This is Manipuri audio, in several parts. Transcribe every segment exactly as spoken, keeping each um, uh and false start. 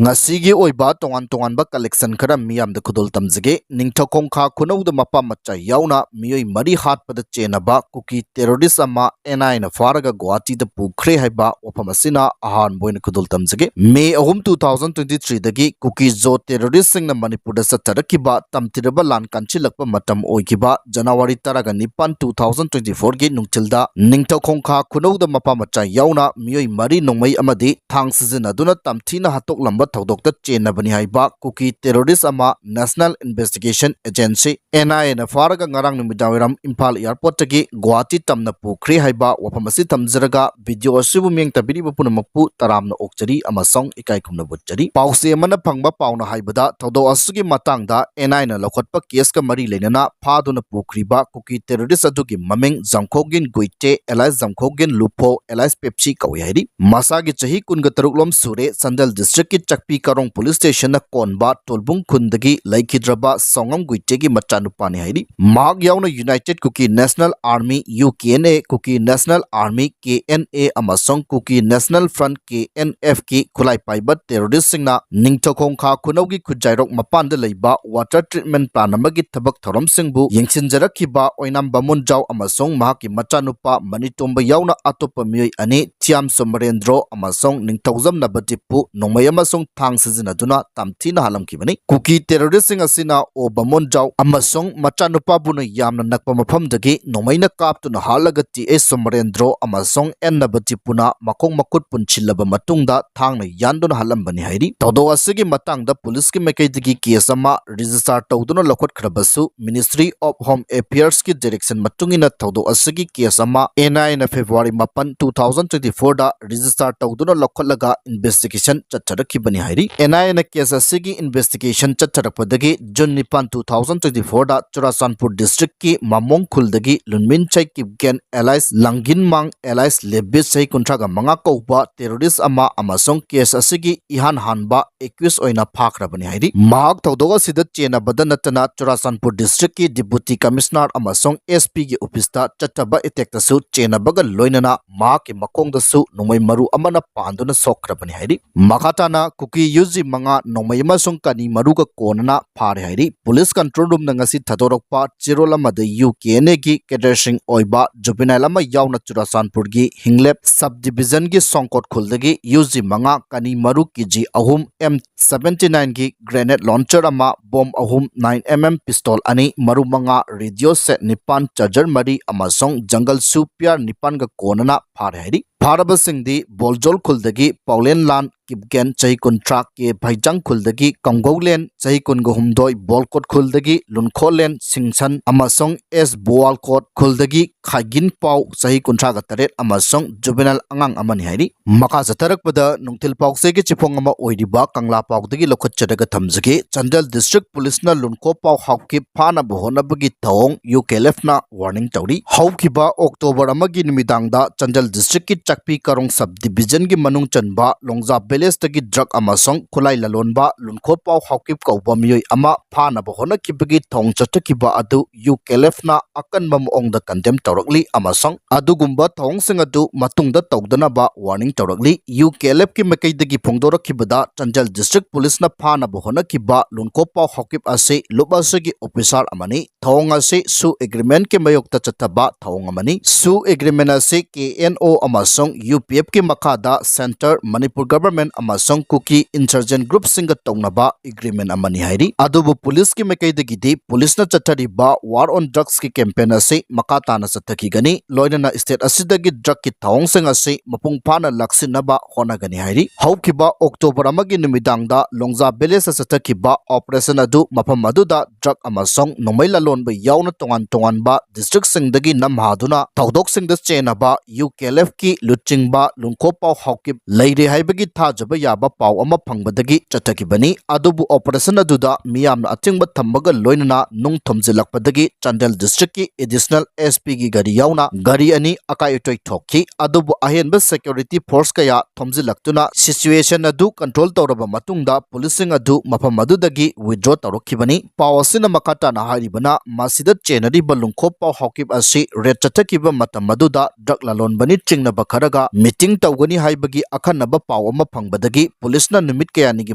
ꯉꯁꯤꯒꯤ ꯑꯣꯏꯕ ꯇꯣꯉꯥꯟ ꯇꯣꯉꯥꯟꯕ collection ꯈꯔ ꯃꯤꯌꯥꯝꯗ ꯈꯨꯗꯣꯜ ꯇꯝꯖꯒꯦ꯫ ꯅꯤꯡꯊꯧꯈꯣꯡꯈꯥ ꯈꯨꯅꯧꯗ ꯃꯄꯥ ꯃꯆꯥ ꯌꯥꯎꯅ ꯃꯤꯑꯣꯏ ꯃꯔꯤ ꯍꯥꯠꯄꯗ ꯆꯦꯟꯅꯕ ꯀꯨꯀꯤ terrorist ꯑꯃ N I Aꯅ ꯐꯥꯔꯒ ꯒꯨꯋꯥꯍꯥꯇꯤꯗ ꯄꯨꯈ꯭ꯔꯦ ꯍꯥꯏꯕ ꯋꯥꯐꯝ ꯑꯁꯤꯅ ꯑꯍꯥꯟꯕ ꯑꯣꯏꯅ ꯈꯨꯗꯣꯜ ꯇꯝꯖꯒꯦ꯫ May ꯑꯍꯨꯝ, two thousand twenty three ꯗꯒꯤ ꯀꯨꯀꯤ-ꯖꯣ terrorist ꯁꯤꯡꯅ ꯃꯅꯤꯄꯨꯔꯗ ꯆꯠꯊꯔꯛꯈꯤꯕ ꯇꯝꯊꯤꯔꯕ ꯂꯥꯟ ꯀꯟꯁꯤꯜꯂꯛꯄ ꯃꯇꯝ ꯑꯣꯏꯈꯤꯕ January ꯇꯔꯥꯒ ꯅꯤꯄꯥꯟ, two thousand twenty four ꯒꯤ ꯅꯨꯡꯊꯤꯜꯗ ꯅꯤꯡꯊꯧꯈꯣꯡꯈꯥ ꯈꯨꯅꯧꯗ ꯃꯄꯥ ꯃꯆꯥ ꯌꯥꯎꯅ ꯃꯤꯑꯣꯏ ꯃꯔꯤ ꯅꯣꯡꯃꯩ ꯑꯃꯗꯤ ꯊꯥꯡ ꯁꯤꯖꯤꯟꯅꯗꯨꯅ ꯇꯝꯊꯤꯅ ꯍꯥꯠꯇꯣꯛꯂꯝꯕ ꯊꯧꯗꯣꯛꯇ ꯆꯦꯟꯅꯕꯅꯤ ꯍꯥꯏꯕ ꯀꯨꯀꯤ terrorist ꯑꯃ National Investigation Agency, N I Aꯅ ꯐꯥꯔꯒ ꯉꯔꯥꯡ ꯅꯨꯃꯤꯗꯥꯡꯋꯥꯏꯔꯝ ꯏꯝꯐꯥꯜ airport ꯇꯒꯤ ꯒꯨꯋꯥꯍꯥꯇꯤ ꯇꯝꯅ ꯄꯨꯈ꯭ꯔꯦ ꯍꯥꯏꯕ ꯋꯥꯐꯝ ꯑꯁꯤ ꯊꯝꯖꯔꯒ, video ꯑꯁꯤꯕꯨ ꯃꯤꯠꯌꯦꯡ ꯇꯥꯕꯤꯔꯤꯕ ꯄꯨꯝꯅꯃꯛꯄꯨ ꯇꯔꯥꯝꯅ ꯑꯣꯛꯆꯔꯤ ꯑꯃꯁꯨꯡ ꯏꯀꯥꯏ ꯈꯨꯝꯅꯕ ꯎꯠꯆꯔꯤ꯫ ꯄꯥꯎꯆꯦ ꯑꯃꯅ ꯐꯪꯕ ꯄꯥꯎꯅ ꯍꯥꯏꯕꯗ, ꯊꯧꯗꯣꯛ ꯑꯁꯤꯒꯤ ꯃꯇꯥꯡꯗ N I Aꯅ ꯂꯧꯈꯠꯄ case ꯀ ꯃꯔꯤ ꯂꯩꯅꯅ ꯐꯥꯗꯨꯅ ꯄꯨꯈ꯭ꯔꯤꯕ ꯀꯨꯀꯤ terrorist ꯑꯗꯨꯒꯤ ꯃꯃꯤꯡ ꯖꯝꯈꯣꯒꯤꯟ ꯒꯨꯏꯇꯦ alias ꯖꯝꯈꯣꯒꯤꯟ ꯂꯨꯐꯣ alias ꯄꯦꯞꯁꯤ ꯀꯧꯏ ꯍꯥꯏꯔꯤ꯫ ꯃꯁꯥꯒꯤ ꯆꯍꯤ ꯀꯨꯟꯒ ꯇꯔꯨꯛ ꯂꯣꯝ ꯁꯨꯔꯦ꯫ ꯆꯥꯟꯗꯦꯜ district ꯀꯤ ꯆꯛꯄꯤ ꯀꯥꯔꯣꯡ police station ꯅ ꯀꯣꯟꯕ ꯇꯣꯜꯕꯨꯡ ꯈꯨꯟꯗꯒꯤ ꯂꯩꯈꯤꯗ꯭ꯔꯕ ꯁꯣꯉꯝ ꯒꯨꯏꯇꯦꯒꯤ ꯃꯆꯥꯅꯨꯄꯥꯅꯤ ꯍꯥꯏꯔꯤ꯫ ꯃꯍꯥꯛ ꯌꯥꯎꯅ United Kuki National Army, U K N A, Kuki National Army, K N A, ꯑꯃꯁꯨꯡ Kuki National Front, K N F ꯀꯤ ꯈꯨꯠꯂꯥꯏ ꯄꯥꯏꯕ terrorist ꯁꯤꯡꯅ ꯅꯤꯡꯊꯧꯈꯣꯡꯈꯥ ꯈꯨꯅꯧꯒꯤ ꯈꯨꯖꯥꯏꯔꯣꯛ ꯃꯄꯥꯟꯗ ꯂꯩꯕ water treatment plant ꯑꯃꯒꯤ ꯊꯕꯛ ꯊꯧꯔꯝꯁꯤꯡꯕꯨ ꯌꯦꯡꯁꯤꯟꯖꯔꯛꯈꯤꯕ ꯑꯣꯏꯅꯥꯝ ꯕꯥꯃꯣꯟꯖꯥꯎ ꯑꯃꯁꯨꯡ ꯃꯍꯥꯛꯀꯤ ꯃꯆꯥꯅꯨꯄꯥ ꯃꯅꯤꯇꯣꯝꯕ ꯌꯥꯎꯅ ꯑꯇꯣꯞꯄ ꯃꯤꯑꯣꯏ ꯑꯅꯤ, ꯊꯤꯌꯥꯝ ꯁꯣꯃꯔꯦꯟꯗ꯭ꯔꯣ ꯑꯃꯁꯨꯡ ꯅꯤꯡꯊꯧꯖꯝ ꯅꯕꯗꯤꯞꯄꯨ ꯅꯣꯡꯃꯩ ꯑꯃꯁꯨꯡ ꯊꯥꯡ ꯁꯤꯖꯤꯟꯅꯗꯨꯅ ꯇꯝꯊꯤꯅ ꯍꯥꯠꯂꯝꯈꯤꯕꯅꯤ꯫ ꯀꯨꯀꯤ terrorist ꯁꯤꯡ ꯑꯁꯤꯅ ꯑꯣ ꯕꯥꯃꯣꯟꯖꯥꯎ ꯑꯃꯁꯨꯡ ꯃꯆꯥꯅꯨꯄꯥꯕꯨꯅ ꯌꯥꯝꯅ ꯅꯛꯄ ꯃꯐꯝꯗꯒꯤ ꯅꯣꯡꯃꯩꯅ ꯀꯥꯞꯇꯨꯅ ꯍꯥꯠꯂꯒ T H ꯁꯣꯃꯔꯦꯟꯗ꯭ꯔꯣ ꯑꯃꯁꯨꯡ N ꯅꯕꯗꯤꯞꯄꯨꯅ ꯃꯈꯣꯡ ꯃꯈꯨꯠ ꯄꯨꯟꯁꯤꯜꯂꯕ ꯃꯇꯨꯡꯗ ꯊꯥꯡꯅ ꯌꯥꯟꯗꯨꯅ ꯍꯥꯠꯂꯝꯕꯅꯤ ꯍꯥꯏꯔꯤ꯫ ꯊꯧꯗꯣꯛ ꯑꯁꯤꯒꯤ ꯃꯇꯥꯡꯗ police ꯀꯤ ꯃꯥꯏꯀꯩꯗꯒꯤ case ꯑꯃ register ꯇꯧꯗꯨꯅ ꯂꯧꯈꯠꯈ꯭ꯔꯕꯁꯨ, Ministry of Home Affairs ꯀꯤ direction ꯃꯇꯨꯡ ꯏꯟꯅ ꯊꯧꯗꯣꯛ ꯑꯁꯤꯒꯤ case ꯑꯃ N I A ꯅ February ꯃꯥꯄꯟ, two thousand twenty four ꯗ register ꯇꯧꯗꯨꯅ ꯂꯧꯈꯠꯂꯒ investigation ꯆꯠꯊꯔꯛꯈꯤꯕꯅꯤ ꯍꯥꯏꯔꯤ꯫ N I A ꯅ case ꯑꯁꯤꯒꯤ investigation ꯆꯠꯊꯔꯛꯄꯗꯒꯤ June ꯅꯤꯄꯥꯟ, two thousand twenty four ꯗ ꯆꯨꯔꯥꯆꯥꯟꯄꯨꯔ district ꯀꯤ ꯃꯃꯣꯡ ꯈꯨꯜꯗꯒꯤ ꯂꯨꯟꯃꯤꯟ ꯆꯩ ꯀꯤꯞꯒꯦꯟ alias ꯂꯥꯡꯒꯤꯟꯃꯥꯡ alias ꯂꯦꯕꯤꯁ, ꯆꯍꯤ ꯀꯨꯟꯊ꯭ꯔꯥꯒ ꯃꯉꯥ ꯀꯧꯕ terrorist ꯑꯃ ꯑꯃꯁꯨꯡ case ꯑꯁꯤꯒꯤ ꯏꯍꯥꯟ ꯍꯥꯟꯕ accused ꯑꯣꯏꯅ ꯐꯥꯈ꯭ꯔꯕꯅꯤ ꯍꯥꯏꯔꯤ꯫ ꯃꯍꯥꯛ ꯊꯧꯗꯣꯛ ꯑꯁꯤꯗ ꯆꯦꯟꯅꯕꯗ ꯅꯠꯇꯅ ꯆꯨꯔꯥꯆꯥꯟꯄꯨꯔ district ꯀꯤ Deputy Commissioner ꯑꯃꯁꯨꯡ S P ꯒꯤ office ꯇ ꯆꯠꯊꯕ attack ꯇꯁꯨ ꯆꯦꯟꯅꯕꯒ ꯂꯣꯏꯅꯅ ꯃꯍꯥꯛꯀꯤ ꯃꯈꯣꯡꯗꯁꯨ ꯅꯣꯡꯃꯩ ꯃꯔꯨ ꯑꯃꯅ ꯄꯥꯟꯗꯨꯅ ꯁꯣꯛꯈ꯭ꯔꯕꯅꯤ ꯍꯥꯏꯔꯤ꯫ ꯃꯈꯥ ꯇꯥꯅ ꯀꯨꯀꯤ ꯌꯨ ꯖꯤ ꯃꯉꯥ, ꯅꯣꯡꯃꯩ ꯑꯃꯁꯨꯡ ꯀꯅꯤ ꯃꯔꯨꯒ ꯀꯣꯟꯅꯅ ꯐꯥꯔꯦ ꯍꯥꯏꯔꯤ꯫ ꯄꯨꯂꯤꯁ ꯀꯟꯇ꯭ꯔꯣꯜ ꯔꯨꯝꯅ ꯉꯁꯤ ꯊꯥꯗꯣꯔꯛꯄ ꯆꯦꯔꯣꯜ ꯑꯃꯗ ꯌꯨ ꯀꯦ ꯑꯦꯟ ꯑꯦꯒꯤ ꯀꯦꯗꯔꯁꯤꯡ ꯑꯣꯏꯕ ꯖꯨꯕꯤꯅꯥꯏꯜ ꯑꯃ ꯌꯥꯎꯅ ꯆꯨꯔꯥꯆꯥꯟꯄꯨꯔꯒꯤ ꯍꯤꯡꯂꯦꯞ ꯁꯕ ꯗꯤꯕꯤꯖꯟꯒꯤ ꯁꯣꯡꯀꯣꯠ ꯈꯨꯜꯗꯒꯤ ꯌꯨ ꯖꯤ ꯃꯉꯥ, ꯀꯅꯤ ꯃꯔꯨ ꯀꯦ ꯖꯤ ꯑꯍꯨꯝ, ꯑꯦꯝ ꯁꯕꯦꯟꯇꯤ ꯅꯥꯏꯟꯒꯤ ꯒ꯭ꯔꯦꯅꯦꯗ ꯂꯣꯟꯆꯔ ꯑꯃ, ꯕꯣꯝ ꯑꯍꯨꯝ, ꯅꯥꯏꯟ ꯑꯦꯝ ꯑꯦꯝ ꯄꯤꯁꯇꯣꯜ ꯑꯅꯤ, ꯃꯔꯨ ꯃꯉꯥ, ꯔꯦꯗꯤꯑꯣ ꯁꯦꯠ ꯅꯤꯄꯥꯟ, ꯆꯥꯔꯖꯔ ꯃꯔꯤ ꯑꯃꯁꯨꯡ ꯖꯪꯒꯜ ꯁꯨ ꯄꯤꯌꯥꯔ ꯅꯤꯄꯥꯟꯒ ꯀꯣꯟꯅꯅ ꯐꯥꯔꯦ ꯍꯥꯏꯔꯤ꯫ ꯐꯥꯔꯕꯁꯤꯡꯗꯤ ꯕꯣꯜꯖꯣꯜ ꯈꯨꯜꯗꯒꯤ ꯄꯥꯎꯂꯦꯟꯂꯥꯟ ꯀꯤꯞꯒꯦꯟ, ꯆꯍꯤ ꯀꯨꯟꯊ꯭ꯔꯥ, ꯀꯦ ꯚꯥꯏꯖꯥꯡ ꯈꯨꯜꯗꯒꯤ ꯀꯪꯒꯧꯂꯦꯟ, ꯆꯍꯤ ꯀꯨꯟꯒ ꯍꯨꯝꯗꯣꯏ, ꯕꯣꯜꯀꯣꯠ ꯈꯨꯜꯗꯒꯤ ꯂꯨꯟꯈꯣꯂꯦꯟ ꯁꯤꯡꯁꯟ ꯑꯃꯁꯨꯡ ꯑꯦꯁ ꯕꯣꯋꯥꯜꯀꯣꯠ ꯈꯨꯜꯗꯒꯤ ꯈꯥꯏꯒꯤꯟꯄꯥꯎ, ꯆꯍꯤ ꯀꯨꯟꯊ꯭ꯔꯥꯒ ꯇꯔꯦꯠ ꯑꯃꯁꯨꯡ ꯖꯨꯕꯦꯅꯥꯏꯜ ꯑꯉꯥꯡ ꯑꯃꯅꯤ ꯍꯥꯏꯔꯤ꯫ ꯃꯈꯥ ꯆꯠꯊꯔꯛꯄꯗ ꯅꯨꯡꯊꯤꯜ ꯄꯥꯎꯆꯦꯒꯤ ꯆꯦꯐꯣꯡ ꯑꯃ ꯑꯣꯏꯔꯤꯕ ꯀꯪꯂꯥ ꯄꯥꯎꯗꯒꯤ ꯂꯧꯈꯠꯆꯔꯒ ꯊꯝꯖꯒꯦ꯫ ꯆꯥꯟꯗꯦꯜ ꯗꯤꯁꯇ꯭ꯔꯤꯛ ꯄꯨꯂꯤꯁꯅ ꯂꯨꯟꯈꯣꯄꯥꯎ ꯍꯥꯎꯀꯤꯞ ꯐꯥꯅꯕ ꯍꯣꯠꯅꯕꯒꯤ ꯊꯧꯑꯣꯡ ꯌꯨ ꯀꯦ ꯑꯦꯜ ꯑꯦꯐꯅ ꯋꯥꯔꯅꯤꯡ ꯇꯧꯔꯤ꯫ ꯍꯧꯈꯤꯕ ꯑꯣꯛꯇꯣꯕꯔ ꯑꯃꯒꯤ ꯅꯨꯃꯤꯗꯥꯡꯗ ꯆꯥꯟꯗꯦꯜ ꯗꯤꯁꯇ꯭ꯔꯤꯛꯀꯤ ꯆꯥꯛꯄꯤ ꯀꯥꯔꯣꯡ ꯁꯕ ꯗꯤꯕꯤꯖꯟꯒꯤ ꯃꯅꯨꯡ ꯆꯟꯕ ꯂꯣꯡꯖꯥ ꯚꯤꯂꯦꯖꯇꯒꯤ ꯗ꯭ꯔꯒ ꯑꯃꯁꯨꯡ ꯈꯨꯠꯂꯥꯏ ꯂꯂꯣꯟꯕ ꯂꯨꯟꯈꯣꯄꯥꯎ ꯍꯥꯎꯀꯤꯞ ꯀꯧꯕ ꯃꯤꯑꯣꯏ ꯑꯃ ꯐꯥꯅꯕ ꯍꯣꯠꯅꯈꯤꯕꯒꯤ ꯊꯧꯑꯣꯡ ꯆꯠꯊꯈꯤꯕ ꯑꯗꯨ ꯌꯨ ꯀꯦ ꯑꯦꯜ ꯑꯦꯐꯅ ꯑꯀꯟꯕ ꯃꯑꯣꯡꯗ ꯀꯟꯗꯦꯝ ꯇꯧꯔꯛꯂꯤ ꯑꯃꯁꯨꯡ ꯑꯗꯨꯒꯨꯝꯕ ꯊꯧꯑꯣꯡꯁꯤꯡ ꯑꯗꯨ ꯃꯇꯨꯡꯗ ꯇꯧꯗꯅꯕ ꯋꯥꯔꯅꯤꯡ ꯇꯧꯔꯛꯂꯤ꯫ ꯌꯨ ꯀꯦ ꯑꯦꯜ ꯑꯦꯐꯀꯤ ꯃꯥꯏꯀꯩꯗꯒꯤ ꯐꯣꯡꯗꯣꯔꯛꯈꯤꯕꯗ ꯆꯥꯟꯗꯦꯜ ꯗꯤꯁꯇ꯭ꯔꯤꯛ ꯄꯨꯂꯤꯁꯅ ꯐꯥꯅꯕ ꯍꯣꯠꯅꯈꯤꯕ ꯂꯨꯟꯈꯣꯄꯥꯎ ꯍꯥꯎꯀꯤꯞ ꯑꯁꯤ ꯂꯨꯞ ꯑꯁꯤꯒꯤ ꯑꯣꯐꯤꯁꯥꯔ ꯑꯃꯅꯤ꯫ ꯊꯧꯑꯣꯡ ꯑꯁꯤ ꯁꯨ ꯑꯦꯒ꯭ꯔꯤꯃꯦꯟꯠꯀꯤ ꯃꯥꯌꯣꯛꯇ ꯆꯠꯊꯕ ꯊꯧꯑꯣꯡ ꯑꯃꯅꯤ꯫ ꯁꯨ ꯑꯦꯒ꯭ꯔꯤꯃꯦꯟꯠ ꯑꯁꯤ ꯀꯦ ꯑꯦꯟ ꯑꯣ ꯑꯃꯁꯨꯡ ꯌꯨ ꯄꯤ ꯑꯦꯐꯀꯤ ꯃꯈꯥꯗ ꯁꯦꯟꯇꯔ, ꯃꯅꯤꯄꯨꯔ ꯒꯚꯔꯟꯃꯦꯟꯠ ꯑꯃꯁꯨꯡ ꯀꯨꯀꯤ ꯏꯟꯁꯔꯖꯦꯟꯠ ꯒ꯭ꯔꯨꯞꯁꯤꯡꯒ ꯇꯧꯅꯕ ꯑꯦꯒ꯭ꯔꯤꯃꯦꯟꯠ ꯑꯃꯅꯤ ꯍꯥꯏꯔꯤ꯫ ꯑꯗꯨꯕꯨ ꯄꯨꯂꯤꯁꯀꯤ ꯃꯥꯏꯀꯩꯗꯒꯤꯗꯤ ꯄꯨꯂꯤꯁꯅ ꯆꯠꯊꯔꯤꯕ ꯋꯥꯔ ꯑꯣꯟ ꯗ꯭ꯔꯒꯁꯀꯤ ꯀꯦꯝꯄꯦꯟ ꯑꯁꯤ ꯃꯈꯥ ꯇꯥꯅ ꯆꯠꯊꯈꯤꯒꯅꯤ꯫ ꯂꯣꯏꯅꯅ ꯁ꯭ꯇꯦꯠ ꯑꯁꯤꯗꯒꯤ ꯗ꯭ꯔꯒꯀꯤ ꯊꯧꯑꯣꯡꯁꯤꯡ ꯑꯁꯤ ꯃꯄꯨꯡ ꯐꯥꯅ ꯂꯥꯛꯁꯤꯟꯅꯕ ꯍꯣꯠꯅꯒꯅꯤ ꯍꯥꯏꯔꯤ꯫ ꯍꯧꯈꯤꯕ ꯑꯣꯛꯇꯣꯕꯔ ꯑꯃꯒꯤ ꯅꯨꯃꯤꯗꯥꯡꯗ ꯂꯣꯡꯖꯥ ꯚꯤꯂꯦꯖꯇ ꯆꯠꯊꯈꯤꯕ ꯑꯣꯄꯔꯦꯁꯟ ꯑꯗꯨ ꯃꯐꯝ ꯑꯗꯨꯗ ꯗ꯭ꯔꯒ ꯑꯃꯁꯨꯡ ꯅꯣꯡꯃꯩ ꯂꯂꯣꯟꯕ ꯌꯥꯎꯅ ꯇꯣꯉꯥꯟ ꯇꯣꯉꯥꯟꯕ ꯗꯤꯁꯇ꯭ꯔꯤꯛꯁꯤꯡꯗꯒꯤ ꯅꯝꯍꯥꯗꯨꯅ ꯊꯧꯗꯣꯛꯁꯤꯡꯗ ꯆꯦꯟꯅꯕ ꯌꯨ ꯀꯦ ꯑꯦꯜ ꯑꯦꯐꯀꯤ ꯂꯨꯆꯤꯡꯕ ꯂꯨꯟꯈꯣꯄꯥꯎ ꯍꯥꯎꯀꯤꯞ ꯂꯩꯔꯦ ꯍꯥꯏꯕꯒꯤ ꯊꯥꯖꯕ ꯌꯥꯕ ꯄꯥꯎ ꯑꯃ ꯐꯪꯕꯗꯒꯤ ꯆꯠꯊꯈꯤꯕꯅꯤ꯫ ꯑꯗꯨꯕꯨ ꯑꯣꯄꯔꯦꯁꯟ ꯑꯗꯨꯗ ꯃꯤꯌꯥꯝꯅ ꯑꯊꯤꯡꯕ ꯊꯝꯕꯒ ꯂꯣꯏꯅꯅ ꯅꯨꯡ ꯊꯨꯝꯖꯤꯜꯂꯛꯄꯗꯒꯤ ꯆꯥꯟꯗꯦꯜ ꯗꯤꯁꯇ꯭ꯔꯤꯛꯀꯤ ꯑꯦꯗꯤꯁꯅꯦꯜ ꯑꯦꯁ ꯄꯤꯒꯤ ꯒꯥꯔꯤ ꯌꯥꯎꯅ ꯒꯥꯔꯤ ꯑꯅꯤ ꯑꯀꯥꯏ ꯑꯇꯣꯏ ꯊꯣꯛꯈꯤ꯫ ꯑꯗꯨꯕꯨ ꯑꯍꯦꯟꯕ security force ꯀꯌꯥ ꯊꯣꯝꯖꯤꯜꯂꯛꯇꯨꯅ situation ꯑꯗꯨ control ꯇꯧꯔꯕ ꯃꯇꯨꯡꯗ police ꯁꯤꯡ ꯑꯗꯨ ꯃꯐꯝ ꯑꯗꯨꯗꯒꯤ withdraw ꯇꯧꯔꯛꯈꯤꯕꯅꯤ꯫ ꯄꯥꯎ ꯑꯁꯤꯅ ꯃꯈꯥ ꯇꯥꯅ ꯍꯥꯏꯔꯤꯕꯅ, ꯃꯁꯤꯗ ꯆꯦꯟꯅꯔꯤꯕ ꯂꯨꯝꯈꯣꯞ ꯄꯥꯎ ꯍꯥꯎꯀꯤꯞ ꯑꯁꯤ raid ꯆꯠꯊꯈꯤꯕ ꯃꯇꯝ ꯑꯗꯨꯗ drug ꯂꯂꯣꯟꯕꯅꯤ ꯆꯤꯡꯅꯕ ꯈꯔꯒ meeting ꯇꯧꯒꯅꯤ ꯍꯥꯏꯕꯒꯤ ꯑꯈꯟꯅꯕ ꯄꯥꯎ ꯑꯃ ꯐꯪꯕꯗꯒꯤ police ꯅ ꯅꯨꯃꯤꯠ ꯀꯌꯥꯅꯤꯒꯤ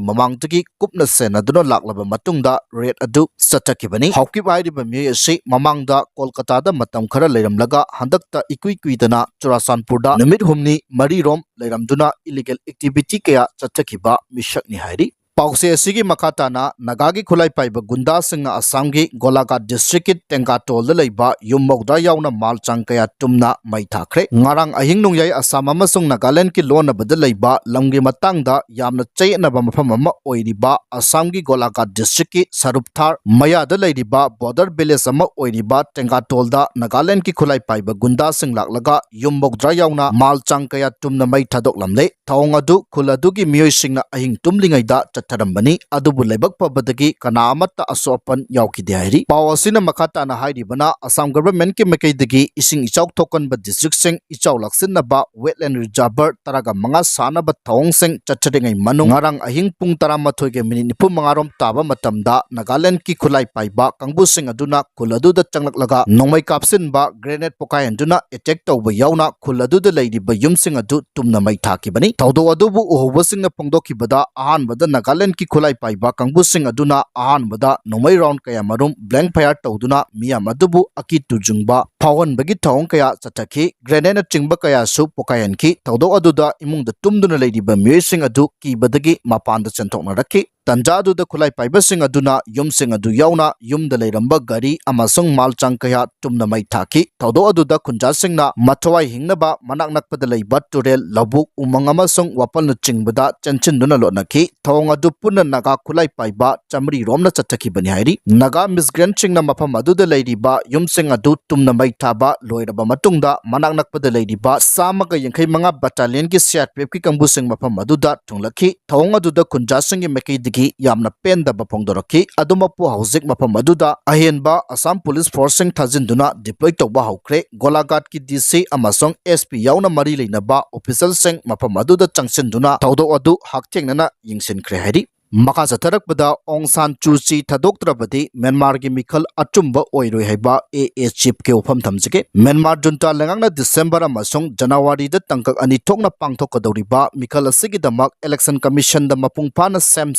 ꯃꯃꯥꯡꯗꯒꯤ ꯀꯨꯞꯅ ꯁꯦꯟꯅꯗꯨꯅ ꯂꯥꯛꯂꯕ ꯃꯇꯨꯡꯗ raid ꯑꯗꯨ ꯆꯠꯊꯈꯤꯕꯅꯤ꯫ ꯍꯥꯎꯀꯤꯞ ꯍꯥꯏꯔꯤꯕ ꯃꯤꯑꯣꯏ ꯑꯁꯤ ꯃꯃꯥꯡꯗ ꯀꯣꯜꯀꯇꯥꯗ ꯃꯇꯝ ꯈꯔ ꯂꯩꯔꯝꯂꯒ ꯍꯟꯗꯛꯇ ꯏꯀꯨꯏ ꯀꯨꯏꯗꯅ ꯆꯨꯔꯥꯆꯥꯟꯄꯨꯔꯗ ꯅꯨꯃꯤꯠ ꯍꯨꯝꯅꯤ ꯃꯔꯤꯔꯣꯝ ꯂꯩꯔꯝꯗꯨꯅ illegal activity ꯀꯌꯥ ꯆꯠꯊꯈꯤꯕ ꯃꯤꯁꯛꯅꯤ ꯍꯥꯏꯔꯤ꯫ ꯄꯥꯎꯆꯦ ꯑꯁꯤꯒꯤ ꯃꯈꯥ ꯇꯥꯅ ꯅꯥꯒꯥꯒꯤ ꯈꯨꯠꯂꯥꯏ ꯄꯥꯏꯕ ꯒꯨꯟꯗꯥꯁꯤꯡꯅ ꯑꯁꯥꯝꯒꯤ ꯒꯣꯂꯥꯘꯥꯠ district ꯀꯤ ꯇꯦꯡꯒꯥꯇꯣꯜꯗ ꯂꯩꯕ ꯌꯨꯝ ꯃꯧꯗ꯭ꯔꯥ ꯌꯥꯎꯅ ꯃꯥꯜ ꯆꯥꯡ ꯀꯌꯥ ꯇꯨꯝꯅ ꯃꯩ ꯊꯥꯈ꯭ꯔꯦ꯫ ꯉꯔꯥꯡ ꯑꯍꯤꯡ ꯅꯣꯡꯌꯥꯏ ꯑꯁꯥꯝ ꯑꯃꯁꯨꯡ ꯅꯥꯒꯥꯂꯦꯟꯗꯒꯤ ꯂꯣꯟꯅꯕꯗ ꯂꯩꯕ ꯂꯝꯒꯤ ꯃꯇꯥꯡꯗ ꯌꯥꯝꯅ ꯆꯌꯦꯠꯅꯕ ꯃꯐꯝ ꯑꯃ ꯑꯣꯏꯔꯤꯕ ꯑꯁꯥꯝꯒꯤ ꯒꯣꯂꯥꯘꯥꯠ district ꯀꯤ ꯁꯔꯨꯞꯊꯥꯔ ꯃꯌꯥꯗ ꯂꯩꯔꯤꯕ border village ꯑꯃ ꯑꯣꯏꯔꯤꯕ ꯇꯦꯡꯒꯥꯇꯣꯜꯗ ꯅꯥꯒꯥꯂꯦꯟꯗꯒꯤ ꯈꯨꯠꯂꯥꯏ ꯄꯥꯏꯕ ꯒꯨꯟꯗꯥꯁꯤꯡ ꯂꯥꯛꯂꯒ ꯌꯨꯝ ꯃꯧꯗ꯭ꯔꯥ ꯌꯥꯎꯅ ꯃꯥꯜ ꯆꯥꯡ ꯀꯌꯥ ꯇꯨꯝꯅ ꯃꯩ ꯊꯥꯗꯣꯛꯂꯝꯂꯦ꯫ ꯊꯧꯑꯣꯡ ꯑꯗꯨ ꯈꯨꯜ ꯑꯗꯨꯒꯤ ꯃꯤꯑꯣꯏꯁꯤꯡꯅ ꯑꯍꯤꯡ ꯇꯨꯝꯂꯤꯉꯩꯗ ꯆꯠꯊꯔꯝꯕꯅꯤ꯫ ꯑꯗꯨꯕꯨ ꯂꯥꯏꯕꯛ ꯐꯕꯗꯒꯤ ꯀꯅꯥ ꯑꯃꯠꯇ ꯑꯁꯣꯛ ꯑꯄꯟ ꯌꯥꯎꯈꯤꯗꯦ ꯍꯥꯏꯔꯤ꯫ ꯄꯥꯎ ꯑꯁꯤꯅ ꯃꯈꯥ ꯇꯥꯅ ꯍꯥꯏꯔꯤꯕꯅ, ꯑꯁꯥꯝ government ꯀꯤ ꯃꯥꯏꯀꯩꯗꯒꯤ ꯏꯁꯤꯡ ꯏꯆꯥꯎ ꯊꯣꯛꯀꯟꯕ district ꯁꯤꯡ ꯏꯆꯥꯎ ꯂꯥꯛꯁꯤꯟꯅꯕ wetland reservoir ꯇꯔꯥꯒ ꯃꯉꯥ ꯁꯥꯅꯕ ꯊꯧꯑꯣꯡꯁꯤꯡ ꯆꯠꯊꯔꯤꯉꯩ ꯃꯅꯨꯡ ꯉꯔꯥꯡ ꯑꯍꯤꯡ ꯄꯨꯡ ꯇꯔꯥꯃꯥꯊꯣꯏꯒ minute ꯅꯤꯐꯨ ꯃꯉꯥꯔꯣꯝ ꯇꯥꯕ ꯃꯇꯝꯗ ꯅꯥꯒꯥꯂꯦꯟꯗꯒꯤ ꯈꯨꯠꯂꯥꯏ ꯄꯥꯏꯕ ꯀꯥꯡꯕꯨꯁꯤꯡ ꯑꯗꯨꯅ ꯈꯨꯜ ꯑꯗꯨꯗ ꯆꯪꯂꯛꯂꯒ ꯅꯣꯡꯃꯩ ꯀꯥꯞꯁꯤꯟꯕ, grenade ꯄꯣꯈꯥꯏꯍꯟꯗꯨꯅ attack ꯇꯧꯕ ꯌꯥꯎꯅ ꯈꯨꯜ ꯑꯗꯨꯗ ꯂꯩꯔꯤꯕ ꯌꯨꯝꯁꯤꯡ ꯑꯗꯨ ꯇꯨꯝꯅ ꯃꯩ ꯊꯥꯈꯤꯕꯅꯤ꯫ ꯊꯧꯗꯣꯛ ꯑꯗꯨꯕꯨ ꯎꯍꯧꯕꯁꯤꯡꯅ ꯐꯣꯡꯗꯣꯛꯈꯤꯕꯗ, ꯑꯍꯥꯟꯕꯗ ꯅꯥꯒꯥꯂꯦꯟꯗꯒꯤ ꯈꯨꯠꯂꯥꯏ ꯄꯥꯏꯕ ꯀꯥꯡꯕꯨꯁꯤꯡ ꯑꯗꯨꯅ ꯑꯍꯥꯟꯕꯗ ꯅꯣꯡꯃꯩ round ꯀꯌꯥ ꯃꯔꯨꯝ blank fire ꯇꯧꯗꯨꯅ ꯃꯤꯌꯥꯝ ꯑꯗꯨꯕꯨ ꯑꯀꯤ ꯇꯨꯖꯨꯡꯕ ꯐꯥꯎꯍꯟꯕꯒꯤ ꯊꯧꯑꯣꯡ ꯀꯌꯥ ꯆꯠꯊꯈꯤ꯫ Grenade ꯅꯆꯤꯡꯕ ꯀꯌꯥꯁꯨ ꯄꯣꯈꯥꯏꯍꯟꯈꯤ꯫ ꯊꯧꯗꯣꯛ ꯑꯗꯨꯗ ꯏꯃꯨꯡꯗ ꯇꯨꯝꯗꯨꯅ ꯂꯩꯔꯤꯕ ꯃꯤꯑꯣꯏꯁꯤꯡ ꯑꯗꯨ ꯀꯤꯕꯗꯒꯤ ꯃꯄꯥꯟꯗ ꯆꯦꯟꯊꯣꯛꯅꯔꯛꯈꯤ꯫ ꯇꯟꯖꯥ ꯑꯗꯨꯗ ꯈꯨꯠꯂꯥꯏ ꯄꯥꯏꯕꯁꯤꯡ ꯑꯗꯨꯅ ꯌꯨꯝꯁꯤꯡ ꯑꯗꯨ ꯌꯥꯎꯅ ꯌꯨꯝꯗ ꯂꯩꯔꯝꯕ ꯒꯥꯔꯤ ꯑꯃꯁꯨꯡ ꯃꯥꯜ ꯆꯥꯡ ꯀꯌꯥ ꯇꯨꯝꯅ ꯃꯩ ꯊꯥꯈꯤ꯫ ꯊꯧꯗꯣꯛ ꯑꯗꯨꯗ ꯈꯨꯟꯖꯥꯁꯤꯡꯅ ꯃꯊ꯭ꯋꯥꯏ ꯍꯤꯡꯅꯕ ꯃꯅꯥꯛ ꯅꯛꯄꯗ ꯂꯩꯕ ꯇꯨꯔꯦꯜ, ꯂꯧꯕꯨꯛ, ꯎꯃꯪ ꯑꯃꯁꯨꯡ ꯋꯥꯄꯜꯅꯆꯤꯡꯕꯗ ꯆꯦꯟꯁꯤꯟꯗꯨꯅ ꯂꯣꯠꯅꯈꯤ꯫ ꯊꯧꯑꯣꯡ ꯑꯗꯨ ꯄꯨꯟꯅ ꯅꯥꯒꯥ ꯈꯨꯠꯂꯥꯏ ꯄꯥꯏꯕ ꯆꯥꯃꯔꯤ ꯔꯣꯝꯅ ꯆꯠꯊꯈꯤꯕꯅꯤ ꯍꯥꯏꯔꯤ꯫ ꯅꯥꯒꯥ migrant ꯁꯤꯡꯅ ꯃꯐꯝ ꯑꯗꯨꯗ ꯂꯩꯔꯤꯕ ꯌꯨꯝꯁꯤꯡ ꯑꯗꯨ ꯇꯨꯝꯅ ꯃꯩ ꯊꯥꯕ ꯂꯣꯏꯔꯕ ꯃꯇꯨꯡꯗ ꯃꯅꯥꯛ ꯅꯛꯄꯗ ꯂꯩꯔꯤꯕ ꯆꯥꯝꯃꯒ ꯌꯥꯡꯈꯩ ꯃꯉꯥ ꯕꯠꯇꯥꯂꯤꯌꯟꯒꯤ ꯁꯤ ꯑꯥꯔ ꯄꯤ ꯑꯦꯐꯀꯤ ꯀꯥꯡꯕꯨꯁꯤꯡ ꯃꯐꯝ ꯑꯗꯨꯗ ꯊꯨꯡꯂꯛꯈꯤ꯫ ꯊꯧꯑꯣꯡ ꯑꯗꯨꯗ ꯈꯨꯟꯖꯥꯁꯤꯡꯒꯤ ꯃꯥꯏꯀꯩꯗꯒꯤ ꯌꯥꯝꯅ ꯄꯦꯟꯗꯕ ꯐꯣꯡꯗꯣꯔꯛꯈꯤ꯫ ꯑꯗꯨꯃꯛꯄꯨ ꯍꯧꯖꯤꯛ ꯃꯐꯝ ꯑꯗꯨꯗ ꯑꯍꯦꯟꯕ ꯑꯁꯥꯝ ꯄꯨꯂꯤꯁ ꯐꯣꯔꯁꯁꯤꯡ ꯊꯥꯖꯤꯟꯗꯨꯅ ꯗꯤꯄ꯭ꯂꯣꯏ ꯇꯧꯕ ꯍꯧꯈ꯭ꯔꯦ꯫ ꯒꯣꯂꯥꯘꯥꯠꯀꯤ ꯗꯤ ꯁꯤ ꯑꯃꯁꯨꯡ ꯑꯦꯁ ꯄꯤ ꯌꯥꯎꯅ ꯃꯔꯤ ꯂꯩꯅꯕ ꯑꯣꯐꯤꯁꯔꯁꯤꯡ ꯃꯐꯝ ꯑꯗꯨꯗ ꯆꯪꯁꯤꯟꯗꯨꯅ ꯊꯧꯗꯣꯛ ꯑꯗꯨ ꯍꯛꯊꯦꯡꯅꯅ ꯌꯦꯡꯁꯤꯟꯈ꯭ꯔꯦ ꯍꯥꯏꯔꯤ꯫ ꯃꯈꯥ ꯆꯠꯊꯔꯛꯄꯗ ꯑꯣꯡ ꯁꯥꯟ ꯆꯨ ꯆꯤ ꯊꯥꯗꯣꯛꯇ꯭ꯔꯕꯗꯤ ꯃ꯭ꯌꯥꯟꯃꯥꯔꯒꯤ ꯃꯤꯈꯜ ꯑꯆꯨꯝꯕ ꯑꯣꯏꯔꯣꯏ ꯍꯥꯏꯕ ꯑꯦ ꯑꯦ ꯆꯤꯐꯀꯤ ꯋꯥꯐꯝ ꯊꯝꯖꯒꯦ꯫ ꯃ꯭ꯌꯥꯟꯃꯥꯔ ꯖꯨꯟꯇꯥ ꯂꯩꯉꯥꯛꯅ ꯗꯤꯁꯦꯝꯕꯔ ꯑꯃꯁꯨꯡ ꯖꯅꯋꯥꯔꯤꯗ ꯇꯥꯡꯀꯛ ꯑꯅꯤ ꯊꯣꯛꯅ ꯄꯥꯡꯊꯣꯛꯀꯗꯧꯔꯤꯕ ꯃꯤꯈꯜ ꯑꯁꯤꯒꯤꯗꯃꯛ ꯏꯂꯦꯛꯁꯟ ꯀꯃꯤꯁꯟꯗ ꯃꯄꯨꯡ ꯐꯥꯅ ꯁꯦꯝ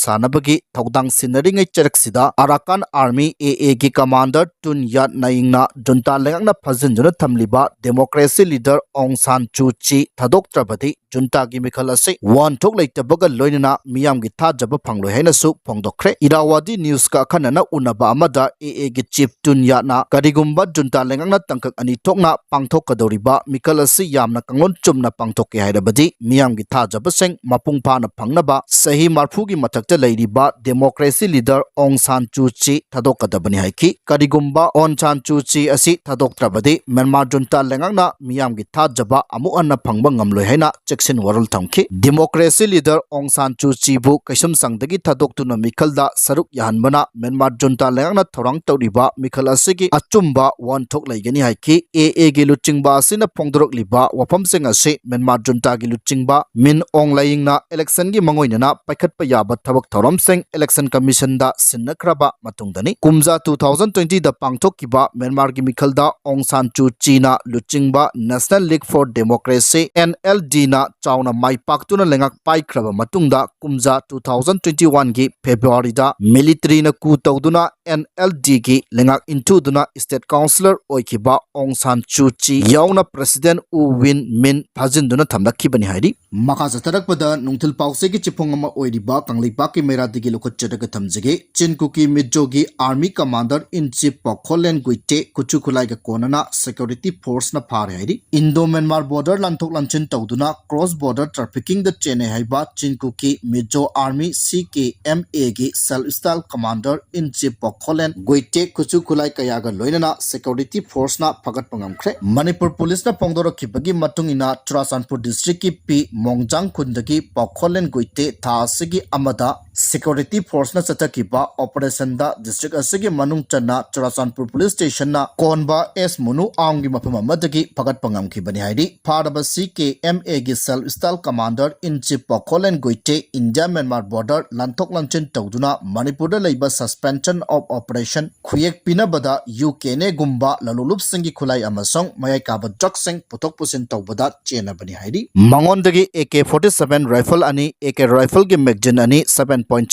ꯁꯥꯅꯕꯒꯤ ꯊꯧꯗꯥꯡ ꯁꯤꯟꯅꯔꯤꯉꯩ ꯆꯔꯛꯁꯤꯗ ꯑꯔꯥꯀꯥꯟ ꯑꯥꯔꯃꯤ ꯑꯦ ꯑꯦꯒꯤ ꯀꯃꯥꯟꯗꯔ ꯇꯨꯟ ꯌꯥꯠ ꯅꯥꯌꯤꯡꯅ ꯖꯨꯟꯇꯥ ꯂꯩꯉꯥꯛꯅ ꯐꯥꯖꯤꯟꯗꯨꯅ ꯊꯝꯂꯤꯕ ꯗꯦꯃꯣꯀ꯭ꯔꯦꯁꯤ ꯂꯤꯗꯔ ꯑꯣꯡ ꯁꯥꯟ ꯆꯨ ꯆꯤ ꯊꯥꯗꯣꯛꯇ꯭ꯔꯕꯗꯤ ꯖꯨꯟꯇꯥꯒꯤ ꯃꯤꯈꯜ ꯑꯁꯤ ꯋꯥꯍꯟꯊꯣꯛ ꯂꯩꯇꯕꯒ ꯂꯣꯏꯅꯅ ꯃꯤꯌꯥꯝꯒꯤ ꯊꯥꯖꯕ ꯐꯪꯂꯣꯏ ꯍꯥꯏꯅꯁꯨ ꯐꯣꯡꯗꯣꯛꯈ꯭ꯔꯦ꯫ ꯏꯔꯥꯋꯥꯗꯤ ꯅ꯭ꯌꯨꯁꯀ ꯑꯈꯟꯅꯅ ꯎꯅꯕ ꯑꯃꯗ ꯑꯦ ꯑꯦꯒꯤ ꯆꯤꯐ ꯇꯨꯟ ꯌꯥꯠꯅ ꯀꯔꯤꯒꯨꯝꯕ ꯖꯨꯟꯇꯥ ꯂꯩꯉꯥꯛꯅ ꯇꯥꯡꯀꯛ ꯑꯅꯤ ꯊꯣꯛꯅ ꯄꯥꯡꯊꯣꯛꯀꯗꯧꯔꯤꯕ ꯃꯤꯈꯜ ꯑꯁꯤ ꯌꯥꯝꯅ ꯀꯥꯡꯂꯣꯟ ꯆꯨꯝꯅ ꯄꯥꯡꯊꯣꯛꯀꯦ ꯍꯥꯏꯔꯕꯗꯤ ꯃꯤꯌꯥꯝꯒꯤ ꯊꯥꯖꯕꯁꯤꯡ ꯃꯄꯨꯡ ꯐꯥꯅ ꯐꯪꯅꯕ ꯆꯍꯤ ꯃꯔꯐꯨꯒꯤ ꯃꯊꯛꯇ ꯂꯩꯔꯤꯕ ꯗꯦꯃꯣꯀ꯭ꯔꯦꯁꯤ ꯂꯤꯗꯔ ꯑꯣꯡ ꯁꯥꯟ ꯆꯨ ꯆꯤ ꯊꯥꯗꯣꯛꯀꯗꯕꯅꯤ ꯍꯥꯏꯈꯤ꯫ ꯀꯔꯤꯒꯨꯝꯕ ꯑꯣꯡ ꯁꯥꯟ ꯆꯨ ꯆꯤ ꯑꯁꯤ ꯊꯥꯗꯣꯛꯇ꯭ꯔꯕꯗꯤ ꯃ꯭ꯌꯥꯟꯃꯥꯔ ꯖꯨꯟꯇꯥ ꯂꯩꯉꯥꯛꯅ ꯃꯤꯌꯥꯝꯒꯤ ꯊꯥꯖꯕ ꯑꯃꯨꯛ ꯍꯟꯅ ꯐꯪꯕ ꯉꯝꯂꯣꯏ ꯍꯥꯏꯅ ꯆꯦꯛꯁꯤꯟ ꯋꯥꯔꯣꯜ ꯊꯝꯈꯤ꯫ ꯗꯦꯃꯣꯀ꯭ꯔꯦꯁꯤ ꯂꯤꯗꯔ ꯑꯣꯡ ꯁꯥꯟ ꯆꯨ ꯆꯤꯕꯨ ꯀꯩꯁꯨꯝꯁꯪꯗꯒꯤ ꯊꯥꯗꯣꯛꯇꯨꯅ ꯃꯤꯈꯜꯗ ꯁꯔꯨꯛ ꯌꯥꯍꯟꯕꯅ ꯃ꯭ꯌꯥꯟꯃꯥꯔ ꯖꯨꯟꯇꯥ ꯂꯩꯉꯥꯛꯅ ꯊꯧꯔꯥꯡ ꯇꯧꯔꯤꯕ ꯃꯤꯈꯜ ꯑꯁꯤꯒꯤ ꯑꯆꯨꯝꯕ ꯋꯥꯍꯟꯊꯣꯛ ꯂꯩꯒꯅꯤ ꯍꯥꯏꯈꯤ꯫ ꯑꯦ ꯑꯦꯒꯤ ꯂꯨꯆꯤꯡꯕ ꯑꯁꯤꯅ ꯐꯣꯡꯗꯣꯔꯛꯂꯤꯕ ꯋꯥꯐꯝꯁꯤꯡ ꯑꯁꯤ ꯃ꯭ꯌꯥꯟꯃꯥꯔ ꯖꯨꯟꯇꯥꯒꯤ ꯂꯨꯆꯤꯡꯕ ꯃꯤꯟ ꯑꯣꯡ ꯂꯥꯌꯤꯡꯅ ꯏꯂꯦꯛꯁꯟꯒꯤ ꯃꯥꯡꯑꯣꯏꯅꯅ ꯄꯥꯏꯈꯠꯄ ꯌꯥꯕ ꯊꯕꯛ ꯊꯧꯔꯝꯁꯤꯡ ꯏꯂꯦꯛꯁꯟ ꯀꯃꯤꯁꯟꯗ ꯁꯤꯟꯅꯈ꯭ꯔꯕ ꯃꯇꯨꯡꯗꯅꯤ꯫ ꯀꯨꯝꯖꯥ ꯇꯨ ꯊꯥꯎꯖꯟ ꯇ꯭ꯋꯦꯟꯇꯤꯗ ꯄꯥꯡꯊꯣꯛꯈꯤꯕ ꯃ꯭ꯌꯥꯟꯃꯥꯔꯒꯤ ꯃꯤꯈꯜꯗ ꯑꯣꯡ ꯁꯥꯟ ꯆꯨ ꯆꯤꯅ ꯂꯨꯆꯤꯡꯕ national league for democracy, N L ꯗꯤꯅ ꯆꯥꯎꯅ ꯃꯥꯏ ꯄꯥꯛꯇꯨꯅ ꯂꯩꯉꯥꯛ ꯄꯥꯏꯈ꯭ꯔꯕ ꯃꯇꯨꯡꯗ, ꯀꯨꯝꯖꯥ ꯇꯨ ꯊꯥꯎꯖꯟ ꯇ꯭ꯋꯦꯟꯇꯤ ꯋꯥꯟꯒꯤ ꯐꯦꯕ꯭ꯔꯨꯋꯥꯔꯤꯗ ꯃꯤꯂꯤꯇꯔꯤꯅ ꯀꯨ ꯇꯧꯗꯨꯅ ꯑꯦꯟ ꯑꯦꯜ ꯗꯤꯒꯤ ꯂꯩꯉꯥꯛ ꯏꯟꯊꯨꯗꯨꯅ ꯁ꯭ꯇꯦꯠ ꯀꯥꯎꯟꯁꯤꯂꯔ ꯑꯣꯏꯈꯤꯕ ꯑꯣꯡ ꯁꯥꯟ ꯆꯨ ꯆꯤ ꯌꯥꯎꯅ ꯄ꯭ꯔꯦꯁꯤꯗꯦꯟꯠ ꯎ ꯋꯤꯟ ꯃꯤꯟ ꯐꯥꯖꯤꯟꯗꯨꯅ ꯊꯝꯂꯛꯈꯤꯕꯅꯤ ꯍꯥꯏꯔꯤ꯫ ꯃꯈꯥ ꯆꯠꯊꯔꯛꯄꯗ ꯅꯨꯡꯊꯤꯜ ꯄꯥꯎꯆꯦꯒꯤ ꯆꯤꯐꯣꯡ ꯑꯃ ꯑꯣꯏꯔꯤꯕ ꯀꯪꯂꯩꯄꯥꯛꯀꯤ ꯃꯩꯔꯥꯗꯒꯤ ꯂꯧꯈꯠꯆꯔꯒ ꯊꯝꯖꯒꯦ꯫ ꯆꯤꯟ ꯀꯨꯀꯤ ꯃꯤꯖꯣꯒꯤ ꯑꯥꯔꯃꯤ ꯀꯃꯥꯟꯗꯔ ꯏꯟ ꯆꯤꯐ ꯄꯥꯎꯈꯣꯜꯂꯦꯟ ꯒꯨꯏꯇꯦ ꯈꯨꯠꯁꯨ ꯈꯨꯠꯂꯥꯏꯒ ꯀꯣꯟꯅꯅ ꯁꯦꯀ꯭ꯌꯨꯔꯤꯇꯤ ꯐꯣꯔꯁꯅ ꯐꯥꯔꯦ ꯍꯥꯏꯔꯤ꯫ ꯏꯟꯗꯣ ꯃ꯭ꯌꯥꯟꯃꯥꯔ ꯕꯣꯔꯗꯔ ꯂꯥꯟꯊꯣꯛ ꯂꯥꯟꯁꯤꯟ ꯇꯧꯗꯨꯅ ꯀ꯭ꯔꯣꯁ ꯕꯣꯔꯗꯔ ꯇ꯭ꯔꯥꯐꯤꯀꯤꯡꯗ ꯆꯦꯟꯅꯩ ꯍꯥꯏꯕ ꯆꯤꯟ ꯀꯨꯀꯤ ꯃꯤꯖꯣ ꯑꯥꯔꯃꯤ ꯁꯤ ꯀꯦ ꯑꯦꯝ ꯑꯦꯒꯤ Self Style Commander in Chief ꯄꯥꯎꯈꯣꯜꯂꯦꯟ ꯒꯨꯏꯇꯦ ꯈꯨꯠꯁꯨ ꯈꯨꯠꯂꯥꯏ ꯀꯌꯥꯒ ꯂꯣꯏꯅꯅ security forceꯅ ꯐꯒꯠꯄ ꯉꯝꯈ꯭ꯔꯦ꯫ ꯃꯅꯤꯄꯨꯔ ꯄꯨꯂꯤꯁꯅ ꯐꯣꯡꯗꯣꯔꯛꯈꯤꯕꯒꯤ ꯃꯇꯨꯡ ꯏꯟꯅ, ꯆꯨꯔꯥꯆꯥꯟꯄꯨꯔ districtꯀꯤ ꯄꯤ ꯃꯣꯡꯖꯥꯡ ꯈꯨꯟꯗꯒꯤ ꯄꯥꯎꯈꯣꯜꯂꯦꯟ ꯒꯨꯏꯇꯦ ꯊꯥ ꯑꯁꯤꯒꯤ ꯑꯃꯗ security forceꯅ ꯆꯠꯊꯈꯤꯕ operationꯗ district ꯑꯁꯤꯒꯤ ꯃꯅꯨꯡ ꯆꯟꯅ ꯆꯨꯔꯥꯆꯥꯟꯄꯨꯔ police stationꯅ ꯀꯣꯟꯕ ꯑꯦꯁ ꯃꯨꯅꯨ ꯑꯥꯡꯒꯤ ꯃꯐꯝ ꯑꯃꯗꯒꯤ ꯐꯒꯠꯄ ꯉꯝꯈꯤꯕꯅꯤ ꯍꯥꯏꯔꯤ꯫ ꯐꯥꯔꯕꯁꯤ ꯀꯦ ꯑꯦꯝ ꯑꯦꯒꯤ Self Style Commander in Chief ꯄꯥꯎꯈꯣꯜꯂꯦꯟ ꯒꯨꯏꯇꯦ India Myanmar border ꯂꯥꯟꯊꯣꯛ ꯂꯥꯟꯁꯤꯟ ꯇꯧꯗꯨꯅ ꯃꯅꯤꯄꯨꯔꯗ ꯂꯩꯕ suspension of operation ꯈꯨꯌꯦꯛ ꯄꯤꯅꯕꯗ ꯌꯨ ꯀꯦꯅꯦꯒꯨꯝꯕ ꯂꯂꯣꯂꯨꯞꯁꯤꯡꯒꯤ ꯈꯨꯠꯂꯥꯏ ꯑꯃꯁꯨꯡ ꯃꯌꯥꯏ ꯀꯥꯕ drugsꯁꯤꯡ ꯄꯨꯊꯣꯛ ꯄꯨꯁꯤꯟ ꯇꯧꯕꯗ ꯆꯦꯟꯅꯕꯅꯤ ꯍꯥꯏꯔꯤ꯫ ꯃꯉꯣꯟꯗꯒꯤ A K forty seven rifle ꯑꯅꯤ, A K rifleꯒꯤ magazine ꯑꯅꯤ, seven point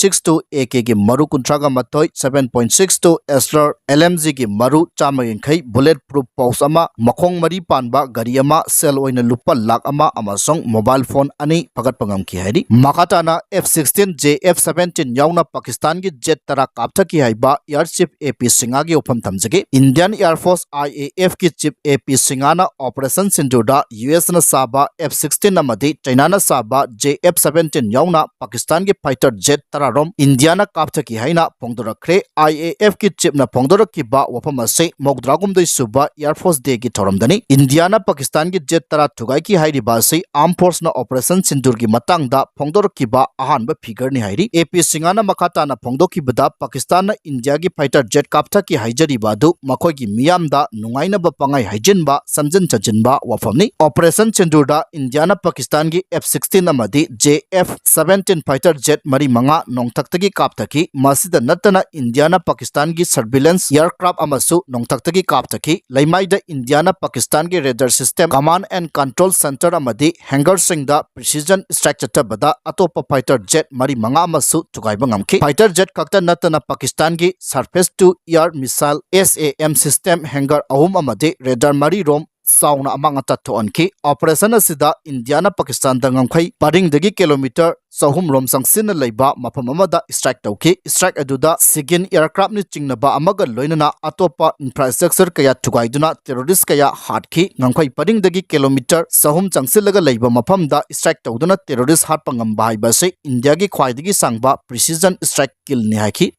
six two A Kꯒꯤ ꯃꯔꯨ ꯀꯨꯟꯊ꯭ꯔꯥꯒ ꯃꯥꯊꯣꯏ, seven point six two Asler L M Gꯒꯤ ꯃꯔꯨ ꯆꯥꯝꯃ ꯌꯥꯡꯈꯩ, bullet proof pouch ꯑꯃ, ꯃꯈꯣꯡ ꯃꯔꯤ ꯄꯥꯟꯕ ꯒꯥꯔꯤ ꯑꯃ, ꯁꯦꯜ ꯑꯣꯏꯅ ꯂꯨꯄꯥ ꯂꯥꯈ ꯑꯃ ꯑꯃꯁꯨꯡ mobile phone ꯑꯅꯤ ꯐꯒꯠꯄ ꯉꯝꯈꯤ ꯍꯥꯏꯔꯤ꯫ ꯃꯈꯥ ꯇꯥꯅ F sixteen J F seventeen ꯌꯥꯎꯅ ꯄꯥꯀꯤꯁꯇꯥꯟꯒꯤ jet ꯇꯔꯥ ꯀꯥꯞꯊꯈꯤ ꯍꯥꯏꯕ Air Chief A P ꯁꯤꯡꯍꯒꯤ ꯋꯥꯐꯝ ꯊꯝꯖꯒꯦ꯫ Indian Air Force, I A F ꯀꯤ Chief A P ꯁꯤꯡꯍꯅ Operation ꯁꯤꯟꯗꯨꯔꯗ U S ꯅ ꯁꯥꯕ F sixteen ꯑꯃꯗꯤ ꯆꯩꯅꯥꯅ ꯁꯥꯕ J F seventeen ꯌꯥꯎꯅ ꯄꯥꯀꯤꯁꯇꯥꯟꯒꯤ fighter jet ꯇꯔꯥꯔꯣꯝ ꯏꯟꯗꯤꯌꯥꯅ ꯀꯥꯞꯊꯈꯤ ꯍꯥꯏꯅ ꯐꯣꯡꯗꯣꯔꯛꯈ꯭ꯔꯦ꯫ I A F ꯀꯤ chiefꯅ ꯐꯣꯡꯗꯣꯔꯛꯈꯤꯕ ꯋꯥꯐꯝ ꯑꯁꯤ ꯃꯧꯗ꯭ꯔꯥꯍꯨꯝꯗꯣꯏ ꯁꯨꯕ Air Force Dayꯒꯤ ꯊꯧꯔꯝꯗꯅꯤ꯫ ꯏꯟꯗꯤꯌꯥꯅ ꯄꯥꯀꯤꯁꯇꯥꯟꯒꯤ jet ꯇꯔꯥ ꯊꯨꯒꯥꯏꯈꯤ ꯍꯥꯏꯔꯤꯕ ꯑꯁꯤ Armed Forceꯅ Operation ꯁꯤꯟꯗꯨꯔꯒꯤ ꯃꯇꯥꯡꯗ ꯐꯣꯡꯗꯣꯔꯛꯈꯤꯕ ꯑꯍꯥꯟꯕ figureꯅꯤ ꯍꯥꯏꯔꯤ꯫ A P ꯁꯤꯡꯍꯅ ꯃꯈꯥ ꯇꯥꯅ ꯐꯣꯡꯗꯣꯛꯈꯤꯕꯗ, ꯄꯥꯀꯤꯁꯇꯥꯟꯅ ꯏꯟꯗꯤꯌꯥꯒꯤ fighter jet ꯀꯥꯞꯊꯈꯤ ꯍꯥꯏꯖꯔꯤꯕ ꯑꯗꯨ ꯃꯈꯣꯏꯒꯤ ꯃꯤꯌꯥꯝꯗ ꯅꯨꯡꯉꯥꯏꯅꯕ ꯄꯪꯍꯥꯏ ꯍꯥꯏꯖꯤꯟꯕ, ꯁꯝꯖꯤꯟ ꯁꯥꯖꯤꯟꯕ ꯋꯥꯐꯝꯅꯤ꯫ Operation ꯁꯤꯟꯗꯨꯔꯗ ꯏꯟꯗꯤꯌꯥꯅ ꯄꯥꯀꯤꯁꯇꯥꯟꯒꯤ F sixteen ꯑꯃꯗꯤ J F seventeen fighter jet ꯃꯔꯤ ꯃꯉꯥ ꯅꯣꯡꯊꯛꯇꯒꯤ ꯀꯥꯞꯊꯈꯤ꯫ ꯃꯁꯤꯗ ꯅꯠꯇꯅ ꯏꯟꯗꯤꯌꯥꯅ ꯄꯥꯀꯤꯁꯇꯥꯟꯒꯤ surveillance aircraft ꯑꯃꯁꯨ ꯅꯣꯡꯊꯛꯇꯒꯤ ꯀꯥꯞꯊꯈꯤ꯫ ꯂꯩꯃꯥꯏꯗ ꯏꯟꯗꯤꯌꯥꯅ ꯄꯥꯀꯤꯁꯇꯥꯟꯒꯤ radar system, command and control center ꯑꯃꯗꯤ hangarꯁꯤꯡꯗ precision strike ꯆꯠꯊꯕꯗ ꯑꯇꯣꯞꯄ fighter jet ꯃꯔꯤ ꯃꯉꯥ ꯑꯃꯁꯨ ꯊꯨꯒꯥꯏꯕ ꯉꯝꯈꯤ꯫ Fighter jet ꯈꯛꯇ ꯅꯠꯇꯅ ꯄꯥꯀꯤꯁꯇꯥꯟꯒꯤ surface to air missile, SAM system, hangar ꯑꯍꯨꯝ ꯑꯃꯗꯤ radar ꯃꯔꯤ ꯔꯣꯝ ꯆꯥꯎꯅ ꯑꯃꯥꯡ ꯑꯇꯥ ꯊꯣꯛꯍꯟꯈꯤ꯫ Operation ꯑꯁꯤꯗ ꯏꯟꯗꯤꯌꯥꯅ ꯄꯥꯀꯤꯁꯇꯥꯟꯗ ꯉꯝꯈꯩ ꯄꯔꯤꯡꯗꯒꯤ ꯀꯤꯂꯣꯃꯤꯇꯔ ꯆꯍꯨꯝ ꯔꯣꯝ ꯆꯪꯁꯤꯟꯅ ꯂꯩꯕ ꯃꯐꯝ ꯑꯃꯗ strike ꯇꯧꯈꯤ꯫ Strike ꯑꯗꯨꯗ SIGINT aircraft ꯅ ꯆꯤꯡꯅꯕ ꯑꯃꯒ ꯂꯣꯏꯅꯅ ꯑꯇꯣꯞꯄ infrastructure ꯀꯌꯥ ꯊꯨꯒꯥꯏꯗꯨꯅ terrorist ꯀꯌꯥ ꯍꯥꯠꯈꯤ꯫ ꯉꯝꯈꯩ ꯄꯔꯤꯡꯗꯒꯤ ꯀꯤꯂꯣꯃꯤꯇꯔ ꯆꯍꯨꯝ ꯆꯪꯁꯤꯜꯂꯒ ꯂꯩꯕ ꯃꯐꯝꯗ strike ꯇꯧꯗꯨꯅ terrorist ꯍꯥꯠꯄ ꯉꯝꯕ ꯍꯥꯏꯕ ꯑꯁꯤ ꯏꯟꯗꯤꯌꯥꯒꯤ ꯈ꯭ꯋꯥꯏꯗꯒꯤ ꯁꯥꯡꯕ precision strike kill ꯅꯤ ꯍꯥꯏꯈꯤ꯫